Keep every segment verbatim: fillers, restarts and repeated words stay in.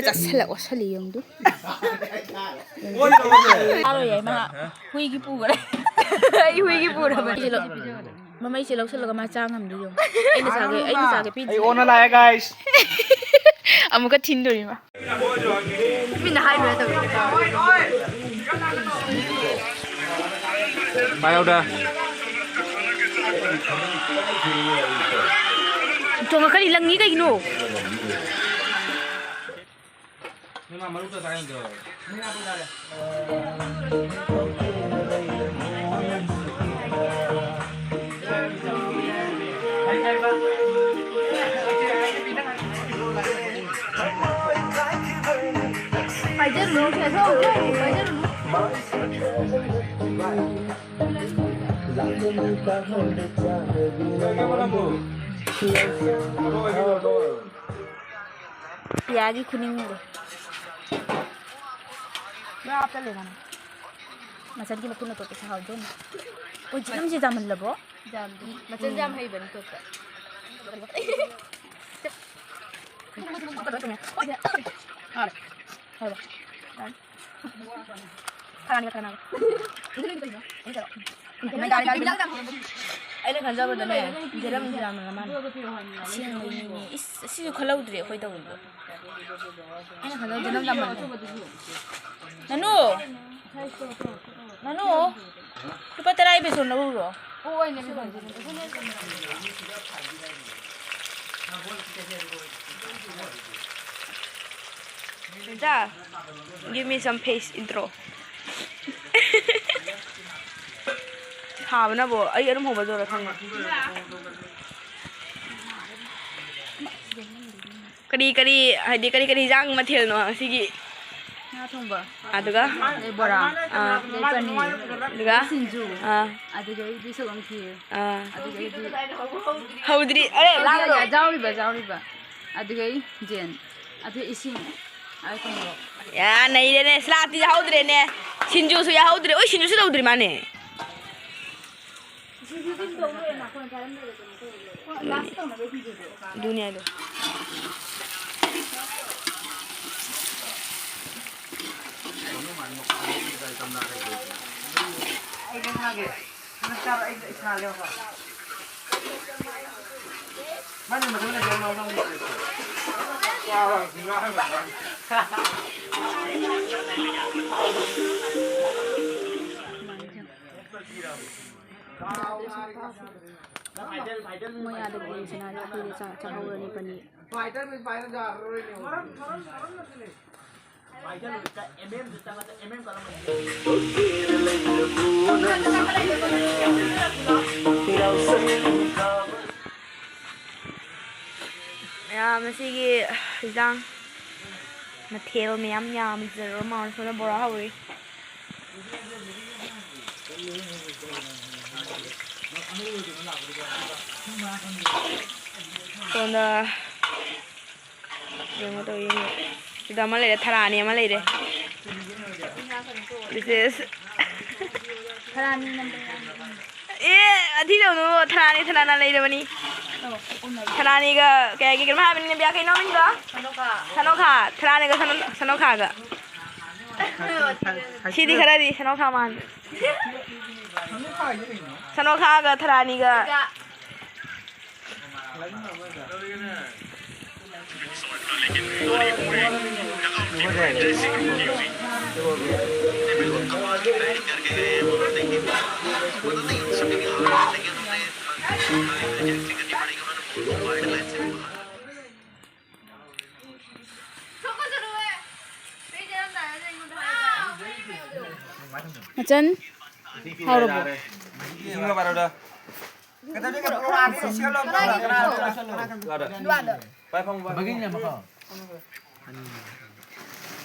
ꯆꯥꯁꯜꯂ ꯑꯣꯠꯁꯜꯂꯤ ꯌꯦꯡꯗꯨ꯫ ꯆꯥꯔꯣꯏ ꯌꯥꯏ ꯃꯥ꯫ ꯍꯨꯏꯒꯤ ꯄꯨꯈꯔꯦ꯫ ꯑꯩ ꯍꯨꯏꯒꯤ ꯄꯨꯔꯕꯅꯦ꯫ ꯃꯃꯩꯁꯦ ꯂꯧꯁꯜꯂꯒ ꯃꯥ ꯆꯥ ꯉꯝꯗꯦ ꯌꯦꯡꯉꯨ꯫ ꯑꯩꯅ ꯆꯥꯒꯦ, ꯑꯩꯅ ꯆꯥꯒꯦ ꯄꯤꯗꯦ꯫ ꯑꯩ ꯑꯣꯟꯅ ꯂꯥꯛꯑꯦ, guys꯫ ꯑꯃꯨꯛꯀ ꯊꯤꯟꯗꯣꯔꯤꯃ꯫ ꯃꯤꯅ ꯍꯥꯏꯕ ꯅꯠꯇꯕ꯫ ꯄꯥꯏꯍꯧꯗ꯫ ꯆꯣꯡꯉꯛꯀꯅꯤ, ꯂꯪꯉꯤ ꯀꯩꯒꯤꯅꯣ? ꯄꯥꯏꯖꯔꯨꯅꯨ, ꯄꯥꯏꯖꯔꯨꯅꯨ꯫ ꯄꯤꯌꯥꯒꯤ ꯈꯨꯅꯤꯡꯗꯣ꯫ ꯂꯣꯏ ꯍꯥꯞꯆꯜꯂꯦ ꯃꯥꯅ꯫ ꯃꯆꯟꯒꯤ ꯃꯈꯨꯠꯅ ꯇꯣꯠꯄꯁꯦ ꯍꯥꯎꯗꯣꯏꯅꯤ꯫ ꯑꯣ, ꯖꯤꯅꯝꯁꯦ ꯌꯥꯝꯃꯜꯂꯕꯣ? ꯌꯥꯝꯗꯦ꯫ ꯃꯆꯟꯁꯦ ꯌꯥꯝ ꯍꯩꯕꯅꯤ ꯇꯣꯠꯄ꯫ ꯍꯥꯎꯔꯦ꯫ ꯍꯥꯎꯔꯕ? ꯈꯔ ꯈꯔ ꯈꯔ꯫ ꯑꯩꯅ ꯈꯟꯖꯕꯗꯅꯦ, ꯖꯦꯔꯝꯁꯦ ꯌꯥꯝꯅ ꯃꯥꯅ ꯑꯁꯦꯡꯕꯩꯅꯤꯅꯦ꯫ ꯏꯁ, ꯑꯁꯤꯁꯨ ꯈꯜꯍꯧꯗ꯭ꯔꯦ ꯑꯩꯈꯣꯏ ꯇꯧꯔꯤꯗꯣ꯫ ꯑꯩꯅ ꯈꯟꯖꯕ ꯖꯦꯔꯝ ꯌꯥꯝꯃꯜꯂꯦ꯫ ꯅꯅꯨ! ꯅꯅꯨ! ꯂꯨꯄꯥ ꯇꯔꯥꯒꯤ ꯕꯦꯁꯣꯟ ꯂꯧꯔꯨꯔꯣ꯫ ꯏꯟꯗ꯭ꯔ, give me some face intro. ꯁꯥꯕꯅꯕꯣ ꯑꯩ ꯑꯗꯨꯝ ꯍꯧꯒꯠꯗꯣꯏꯔꯥ ꯈꯪꯗꯦ꯫ ꯀꯔꯤ ꯀꯔꯤ, ꯍꯥꯏꯗꯤ ꯀꯔꯤ ꯀꯔꯤ ꯍꯤꯟꯖꯥꯡ ꯃꯊꯦꯜꯅꯣ ꯉꯁꯤꯒꯤ? ꯉꯥ ꯊꯣꯡꯕ꯫ ꯑꯗꯨꯒ? ꯑꯗꯩ ꯕꯣꯔꯥ꯫ ꯑꯥ꯫ ꯑꯗꯩ ꯄꯅꯤꯔ꯫ ꯑꯗꯨꯒ? ꯁꯤꯡꯖꯨ꯫ ꯑꯥ꯫ ꯑꯗꯨꯗꯒꯤꯗꯤ ꯁꯣꯏꯕꯨꯝ ꯈꯦꯔ꯫ ꯑꯥ꯫ ꯑꯗꯨꯗꯒꯤꯗꯤ ꯍꯧꯗ꯭ꯔꯤ꯫ ꯑꯦ, ꯂꯥꯡꯒꯅꯨ꯫ ꯌꯥ-, ꯌꯥ-, ꯌꯥꯎꯔꯤꯕ, ꯌꯥꯎꯔꯤꯕ꯫ ꯑꯗꯨꯗꯒꯤ ꯌꯦꯟ꯫ ꯑꯗꯨꯗꯒꯤ ꯏꯁꯤꯡ꯫ ꯑꯗꯨ ꯊꯣꯡꯕ꯫ ꯌꯥ, ꯅꯩꯔꯦꯅꯦ꯫ ꯁꯂꯥꯠꯇꯤ ꯌꯥꯎꯍꯧꯗ꯭ꯔꯦꯅꯦ꯫ ꯁꯤꯡꯖꯨꯁꯨ ꯌꯥꯎꯍꯧꯗ꯭ꯔꯦ꯫ ꯑꯣꯏ, ꯁꯤꯡꯖꯨꯁꯨ ꯇꯧꯗ꯭ꯔꯤ ꯃꯥꯅꯦ꯫ ꯑꯗꯨꯅꯦ ꯍꯥꯏꯗꯣ꯫ ꯃꯣꯏ ꯑꯥꯗ ꯕꯣꯜ ꯁꯥꯟꯅꯔꯗꯤ ꯑꯩꯈꯣꯏꯗꯤ ꯆꯥ-, ꯆꯥꯍꯧꯔꯅꯤ ꯄꯅꯤ꯫ ꯃꯌꯥꯝ, ꯉꯁꯤꯒꯤ ꯍꯤꯟꯖꯥꯡ ꯃꯊꯦꯜ ꯃꯌꯥꯝ ꯌꯥꯝꯖꯔꯕ ꯃꯥꯜꯂꯦ꯫ ꯁꯣꯝꯗ ꯕꯣꯔꯥ ꯍꯧꯔꯤ꯫ ꯁꯣꯝꯗ ꯌꯦꯡꯉꯣ, ꯇꯧ ꯌꯦꯡꯉꯣ꯫ ꯁꯤꯗ ꯑꯃ ꯂꯩꯔꯦ, ꯊꯔꯥꯅꯤ ꯑꯃ ꯂꯩꯔꯦ꯫ This is ꯊꯔꯥꯅꯤ number one꯫ ꯑꯦ, ꯑꯊꯤ ꯇꯧꯅꯨ, ꯊꯔꯥꯅꯤ, ꯊꯔꯥꯅ ꯂꯩꯔꯕꯅꯤ꯫ ꯊꯔꯥꯅꯤꯒ ꯀꯌꯥꯒꯤ ꯀꯩꯅꯣꯝ ꯍꯥꯏꯕꯅꯤꯅꯦ, ꯕꯤꯌꯥ, ꯀꯩꯅꯣ ꯃꯤꯡꯗꯣ? ꯁꯅꯣꯈꯥ꯫ ꯊꯔꯥꯅꯤꯒ ꯁꯅꯣ-, ꯁꯅꯣꯈꯥꯒ꯫ ꯁꯤꯗꯤ ꯈꯔꯗꯤ ꯁꯅꯣꯈꯥ ꯃꯥꯟ-, ꯁꯅꯣꯈꯥꯒ ꯊꯔꯥꯅꯤꯒ꯫ ꯃꯆꯟ, ꯍꯥꯎꯔꯕꯣ? ꯏꯁꯤꯡꯒ ꯄꯥꯏꯔꯛꯎꯗ꯫ ꯀꯅꯥ, ꯀꯅꯥ, ꯀꯅꯥ, ꯀꯅꯥ, ꯀꯅꯥ, ꯀꯅꯥ, ꯀꯅꯥ, ꯀꯅꯥ, ꯀꯅꯥ, ꯀꯅꯥ, ꯀꯅꯥ, ꯀꯅꯥ, ꯀꯅꯥ, ꯀꯅꯥ, ꯀꯅꯥ, ꯀꯅꯥ, ꯀꯅꯥ,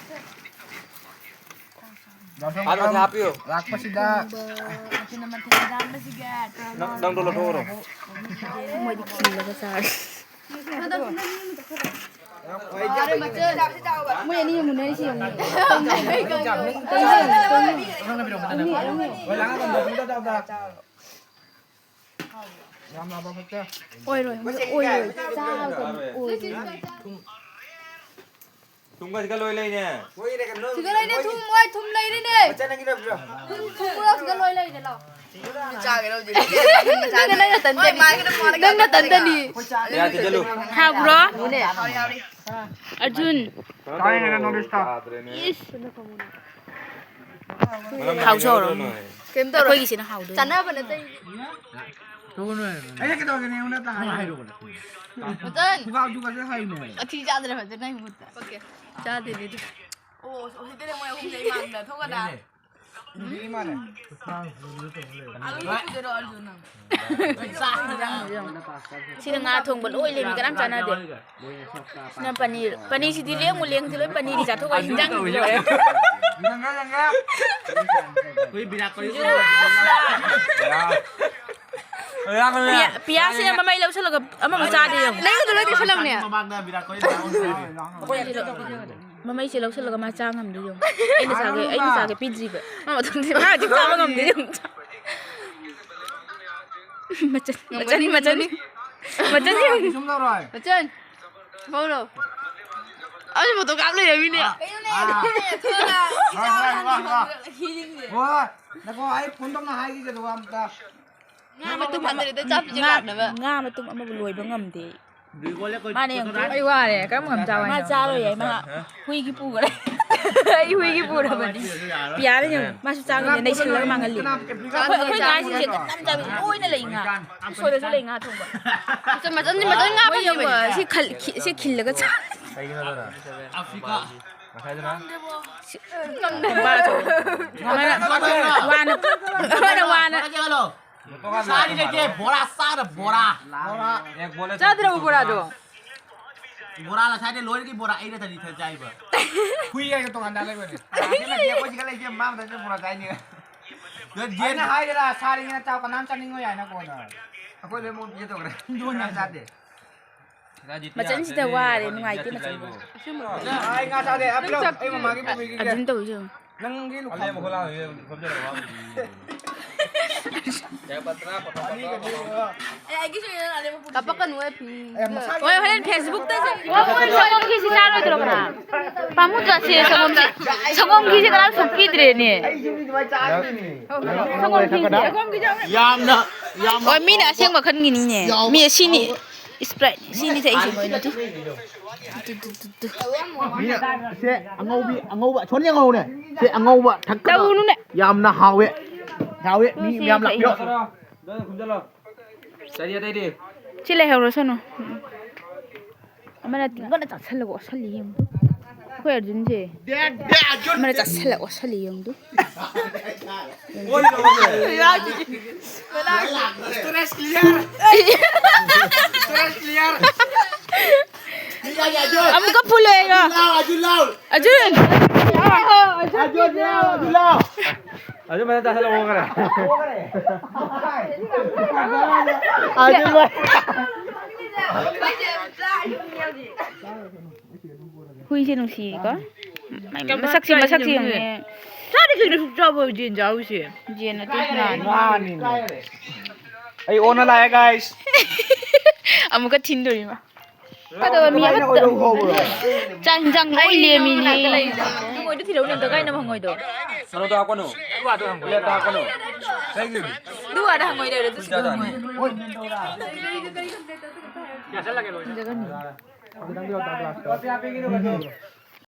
ꯍꯥꯞꯄꯤꯌꯨ, ꯍꯥꯞꯄꯤꯌꯨ꯫ ꯂꯥꯛꯄꯁꯤꯗ꯫ ꯅꯪ, ꯅꯪꯗꯣ ꯂꯧꯊꯣꯛꯎꯔꯣ꯫ ꯃꯣꯏꯗꯤ ꯈꯤꯜꯂꯒ ꯆꯥꯔꯦ꯫ ꯃꯣꯏ ꯑꯅꯤ ꯃꯨꯟꯅꯔꯤꯁꯤ ꯌꯦꯡꯉꯨꯅꯦ꯫ ꯍꯣꯏ, ꯂꯥꯛꯑꯒ ꯃꯨꯟꯅꯔꯤꯁꯤ ꯌꯦꯡꯉꯨꯅꯦ꯫ ꯌꯥꯝ ꯂꯥꯕ ꯐꯠꯇꯦ꯫ ꯑꯣꯏꯔꯣꯏ, ꯃꯣꯏ ꯑꯣꯏꯔꯣꯏ꯫ ꯆꯥꯕ ꯃꯇꯝꯗ ꯑꯣꯏꯔꯣꯏ꯫ ꯊꯨꯝꯒ ꯁꯤꯒ ꯂꯣꯏ ꯂꯩꯅꯦ꯫ ꯁꯤꯒ ꯂꯩꯅꯦ, ꯊꯨꯝ, ꯃꯣꯏ ꯊꯨꯝ ꯂꯩꯔꯤꯅꯦ꯫ ꯊꯨꯝ, ꯊꯨꯝ ꯄꯨꯔꯛꯑꯣ, ꯁꯤꯒ ꯂꯣꯏ ꯂꯩꯅꯦ, ꯂꯥꯎ꯫ ꯅꯪꯅ, ꯅꯪꯅ ꯇꯟꯗꯅꯤ꯫ ꯅꯪꯅ ꯇꯟꯗꯅꯤ꯫ ꯌꯥ, ꯊꯤꯖꯤꯜꯂꯨ꯫ ꯍꯥꯎꯕ꯭ꯔꯣ? ꯑꯔꯖꯨꯟ꯫ ꯏꯁ꯫ ꯍꯥꯎꯁꯨ ꯍꯥꯎꯔꯝꯃꯣꯏ꯫ ꯀꯩꯝ ꯇꯧꯔꯣꯏ꯫ ꯑꯩꯈꯣꯏꯒꯤꯁꯤꯅ ꯍꯥꯎꯗꯣꯏꯅꯦ꯫ ꯆꯥꯟꯅꯕ ꯅꯠꯇꯦ꯫ ꯃꯆꯟ꯫ ꯃꯊꯤ ꯆꯥꯗ꯭ꯔꯦ ꯐꯖꯅ ꯅꯪ ꯃꯍꯨꯠꯇ꯫ ꯆꯥꯗꯦꯅꯦ ꯑꯗꯨ꯫ ꯑꯣ, ꯎꯁꯤꯠꯇꯦꯅꯦ ꯃꯣꯏ ꯑꯍꯨꯝꯁꯦ ꯏꯃꯥꯡꯗ꯫ ꯊꯣꯛꯀꯗ꯫ ꯑꯗꯨꯗꯤ ꯏꯃꯥꯅꯦ꯫ ꯑꯗꯨ ꯄꯨꯗꯣꯏꯔꯣ ꯑꯔꯖꯨꯟ ꯅꯪ? ꯁꯤꯅ ꯉꯥ ꯊꯣꯡꯕ ꯂꯣꯏ ꯂꯩꯔꯝꯃꯤ, ꯀꯅꯥꯝ ꯆꯥꯟꯅꯗꯦ꯫ ꯁꯤꯅ ꯄꯅꯤꯔ꯫ ꯄꯅꯤꯔꯁꯤꯗꯤ ꯂꯦꯡꯉꯨ ꯂꯦꯡꯁꯤ ꯂꯣꯏ ꯄꯅꯤꯔꯗꯤ ꯆꯥꯊꯣꯛꯑ ꯍꯤꯟꯖꯥꯡꯗꯤ ꯂꯣꯏꯔꯦ꯫ ꯂꯪꯒꯥ, ꯂꯪꯒꯥ꯫ ꯑꯩꯈꯣꯏ ꯚꯤꯔꯥꯠ ꯀꯣꯍꯂꯤ ꯁꯤꯡꯖꯨ꯫ ꯄꯤꯌꯥ-, ꯄꯤꯌꯥꯁꯤꯅ ꯃꯃꯩ ꯂꯧꯁꯜꯂꯒ ꯑꯃꯃꯨꯛ ꯆꯥꯗꯦ ꯌꯦꯡꯉꯨ꯫ ꯅꯪꯒꯤꯗꯣ ꯂꯣꯏ ꯇꯩꯁꯜꯂꯝꯅꯦ꯫ ꯃꯃꯥꯡꯗ ꯚꯤꯔꯥꯠ ꯀꯣꯍꯂꯤ ꯁꯥꯟꯅꯕ ꯎꯗ꯭ꯔꯤꯕꯅꯦ꯫ ꯃꯃꯩꯁꯦ ꯂꯧꯁꯜꯂꯒ ꯃꯥ ꯆꯥ ꯉꯝꯗꯦ ꯌꯦꯡꯉꯨ꯫ ꯑꯩꯅ ꯆꯥꯒꯦ, ꯑꯩꯅ ꯆꯥꯒꯦ ꯄꯤꯗ꯭ꯔꯤꯕ꯫ ꯃꯥ ꯃꯇꯣꯝꯇ ꯃꯥ ꯍꯧꯖꯤꯛ ꯆꯥꯕ ꯉꯝꯗꯦ ꯌꯦꯡꯉꯨ꯫ ꯃꯆꯟ, ꯃꯆꯟ, ꯃꯆꯟ꯫ ꯃꯆꯟ ꯌꯦꯡꯉꯨ꯫ ꯀꯩꯁꯨꯝ ꯇꯧꯔꯣꯏ꯫ ꯃꯆꯟ꯫ ꯍꯧꯔꯣ꯫ ꯑꯁ, ꯐꯣꯇꯣ ꯀꯥꯞ ꯂꯩꯔꯝꯃꯤꯅꯦ꯫ ꯑꯥ꯫ ꯀꯩꯅꯣꯅꯦ, ꯑꯥ꯫ ꯊꯣꯛꯑꯒ ꯍꯣꯏ, ꯍꯣꯏ, ꯍꯣꯏ, ꯍꯣꯏ꯫ ꯍꯤꯗꯤꯡꯁꯦ꯫ ꯍꯣꯏ, ꯅꯀꯣ, ꯑꯩ ꯐꯣꯟ ꯇꯧꯅ ꯍꯥꯏꯈꯤꯒꯦ ꯑꯗꯨꯒ ꯑꯝꯇ꯫ ꯉꯥ ꯃꯇꯨꯝ ꯑꯃ ꯂꯩꯔꯗꯤ ꯆꯥ ꯉꯥ, ꯄꯤꯖꯔꯛꯅꯕ꯫ ꯉꯥ ꯃꯇꯨꯝ ꯑꯃꯕꯨ ꯂꯣꯏꯕ ꯉꯝꯗꯦ꯫ ꯃꯥꯅ ꯌꯦꯡꯉꯨ꯫ ꯑꯩ ꯋꯥꯔꯦ꯫ ꯀꯔꯝꯕ ꯉꯝ ꯆꯥꯎ ꯃꯥ ꯍꯥꯏꯅꯣ? ꯆꯥꯔꯣꯏ ꯌꯥꯏ꯫ ꯃꯥ ꯍꯨꯏꯒꯤ ꯄꯨꯈꯔꯦ꯫ ꯑꯩ ꯍꯨꯏꯒꯤ ꯄꯨꯔꯕꯅꯤ꯫ ꯄꯤꯌꯥꯅ ꯌꯦꯡꯉꯨ꯫ ꯃꯥꯁꯨ ꯆꯥ ꯉꯝꯗꯦ꯫ ꯅꯩꯁꯜꯂꯒ ꯃꯥꯡꯍꯜꯂꯤ꯫ ꯑꯩꯈꯣꯏ, ꯑꯩꯈꯣꯏ ꯉꯥꯁꯤꯡꯁꯦ ꯀꯅꯥꯝ ꯆꯥꯕ ꯂꯣꯏꯅ ꯂꯩ ꯉꯥ꯫ ꯎꯁꯣꯏꯗꯁꯨ ꯂꯩ ꯉꯥ ꯊꯣꯡꯕ꯫ ꯃꯆꯟ, ꯃꯆꯟ, ꯃꯆꯟ ꯉꯥ ꯃꯣꯏ ꯌꯦꯡꯉꯨ꯫ ꯐꯪꯗꯕꯅꯦ꯫ ꯁꯤ ꯈꯜ-, ꯈꯤ-, ꯁꯤ ꯈꯤꯜꯂꯒ ꯆꯥ-, ꯑꯐ꯭ꯔꯤꯀꯥ꯫ ꯉꯁꯥꯏꯗꯨꯅ? ꯁꯤ-, ꯉꯝꯗꯦ꯫ ꯕꯥ ꯑꯆꯧꯕ꯫ ꯃꯥꯅ ꯋꯥꯅ, ꯃꯥꯅ ꯋꯥꯅ꯫ ꯁꯥꯔꯤ ꯂꯩꯇꯦ, ꯕꯣꯔꯥ ꯆꯥꯔ ꯕꯣꯔꯥ꯫ ꯆꯥꯗ꯭ꯔꯕ ꯕꯣꯔꯥꯗꯣ? ꯕꯣꯔꯥ ꯉꯁꯥꯏꯗꯩ ꯂꯣꯏꯔꯒꯤ ꯕꯣꯔꯥ ꯑꯩꯅ ꯇꯅꯤ ꯊꯟ ꯆꯥꯏꯕ꯫ ꯍꯨꯏ ꯍꯥꯏꯒ ꯇꯣꯉꯥꯟꯅ ꯂꯩꯕꯅꯦ꯫ ꯑꯩꯈꯣꯏ ꯁꯤꯒ ꯂꯩꯁꯦ ꯃꯥ ꯃꯊꯟꯇ ꯕꯣꯔꯥ ꯆꯥꯏꯅꯦ꯫ ꯑꯗꯨ ꯌꯦꯟ ꯑꯩꯅ ꯍꯥꯏꯗ꯭ꯔꯥ, ꯁꯥꯔꯤꯉꯩꯅ ꯆꯥꯎ ꯀꯅꯥꯝ ꯆꯥꯅꯤꯡꯉꯣꯏ ꯍꯥꯏꯅ ꯀꯣꯟꯅ꯫ ꯑꯩꯈꯣꯏ ꯂꯣꯏ ꯃꯣꯏ ꯄꯤꯖ ꯇꯧꯈ꯭ꯔꯦ꯫ ꯀꯅꯥꯝ ꯆꯥꯗꯦ꯫ ꯃꯆꯟꯁꯤꯗ ꯋꯥꯔꯦ, ꯅꯨꯡꯉꯥꯏꯇꯦ ꯃꯆꯟ꯫ ꯑꯩ ꯉꯥ ꯆꯥꯗꯦ, ꯑ, ꯄꯤꯔꯛꯑꯣ꯫ ꯑꯩ ꯃꯃꯥꯒꯤ ꯄꯨꯈ꯭ꯔꯤꯒꯤ ꯑꯗꯨꯝ ꯇꯧꯁꯦ ꯌꯦꯡꯉꯨ꯫ ꯅꯪꯒꯤ ꯂꯨꯈꯥꯝ ꯀꯥꯄꯛꯀꯅꯨ, ꯑꯩ ꯐꯤ꯫ ꯍꯣꯏ, ꯍꯣꯔꯦꯟ Facebook ꯇ ꯆꯠ-, ꯁꯪꯒꯣꯝꯒꯤꯁꯤ ꯆꯥꯔꯣꯏꯗ꯭ꯔꯣ ꯀꯅꯥ? ꯄꯥꯝꯃꯨꯗ꯭ꯔꯣ ꯁꯤ ꯁꯪꯒꯣꯝꯁꯤ? ꯁꯪꯒꯣꯝꯒꯤꯁꯤ ꯀꯅꯥꯝ ꯁꯨꯝ ꯄꯤꯗ꯭ꯔꯦꯅꯦ꯫ ꯁꯪꯒꯣꯝ ꯐꯤꯁꯦ꯫ ꯌꯥꯝꯅ, ꯌꯥꯝꯅ ꯍꯣꯏ, ꯃꯤꯅ ꯑꯁꯦꯡꯕ ꯈꯟꯒꯤꯅꯤꯅꯦ꯫ ꯌꯥꯎꯕ꯫ ꯃꯤ ꯑꯁꯤꯅꯤ꯫ Sprite ꯁꯤꯅꯤ ꯊꯛꯏꯁꯦ ꯃꯣꯏꯅ꯫ Two, two, two, two, two. ꯃꯤꯅ ꯁꯦ ꯑꯉꯧꯕꯤ, ꯑꯉꯧꯕ, ꯁꯣꯅꯤ ꯑꯉꯧꯅꯦ꯫ ꯁꯦ ꯑꯉꯧꯕ ꯊꯛꯀꯗꯕ꯫ ꯇꯧꯅꯨꯅꯦ꯫ ꯌꯥꯝꯅ ꯍꯥꯎꯋꯦ꯫ ꯍꯥꯎꯋꯦ꯫ ꯃꯤ ꯁꯤ ꯃꯌꯥꯝ ꯊꯛꯏꯁꯦ꯫ ꯂꯥꯛꯄꯤꯔꯣ꯫ ꯆꯔꯤ ꯑꯇꯩꯗꯤ? ꯁꯤ ꯂꯩꯍꯧꯔꯁꯅꯨ꯫ ꯑꯃꯅ ꯇꯤꯡꯒꯅ ꯆꯥꯁꯜꯂꯒ ꯑꯣꯠꯁꯜꯂꯤ ꯌꯦꯡꯉꯨ꯫ ꯑꯩꯈꯣꯏ ꯑꯔꯖꯨꯟꯁꯦ꯫ ꯑꯃꯅ ꯆꯥꯁꯜꯂꯒ ꯑꯣꯠꯁꯜꯂꯤ ꯌꯦꯡꯉꯨ꯫ Storage clear. Storage clear. ꯑꯃꯨꯛꯀ ꯐꯨꯜꯂꯣ ꯌꯦꯡꯉꯣ꯫ ꯑꯔꯖꯨꯟ! ꯑꯔꯖꯨꯟ! ꯑꯔꯖꯨꯟ ꯃꯊꯟ ꯆꯥꯁꯜꯂ ꯑꯣꯈ꯭ꯔꯦ꯫ ꯑꯔꯖꯨꯟ! ꯍꯨꯏꯁꯦ ꯅꯨꯡꯁꯤꯀꯣ꯫ ꯃꯁꯛꯁꯤ, ꯃꯁꯛꯁꯤ ꯌꯦꯡꯉꯨꯅꯦ꯫ ꯆꯥꯗꯦ ꯀꯩꯅꯣ ꯁꯨꯛ ꯆꯥꯕ ꯌꯦꯟ ꯆꯥꯕꯁꯦ꯫ ꯌꯦꯟ ꯅꯠꯇꯦ, ꯉꯥꯅꯤ꯫ ꯑꯩ ꯑꯣꯟꯅ ꯂꯥꯛꯑꯦ, guys꯫ ꯑꯃꯨꯛꯀ ꯊꯤꯟꯗꯣꯔꯤꯃ꯫ ꯐꯠꯇꯕ ꯃꯤ ꯑꯃꯠꯇ꯫ ꯆꯥꯛ ꯍꯤꯟꯖꯥꯡ ꯂꯣꯏ ꯂꯦꯝꯃꯤꯅꯦ꯫ ꯍꯪꯉꯣꯏꯗꯣ ꯊꯤꯔꯛꯎꯅꯦ ꯑꯝꯇ, ꯀꯥꯏꯅꯣ ꯍꯪꯉꯣꯏꯗꯣ? ꯀꯩꯅꯣꯗꯣ ꯍꯥꯞꯀꯅꯨ꯫ ꯄ꯭ꯂꯦꯠꯇ ꯍꯥꯞꯀꯅꯨ꯫ ꯑꯗꯨ ꯑꯥꯗ ꯍꯪꯉꯣꯏ ꯂꯩꯔꯦ, ꯑꯗꯨ ꯁꯤꯗ ꯍꯪꯉꯣꯏ꯫ ꯐꯖꯒꯅꯤ꯫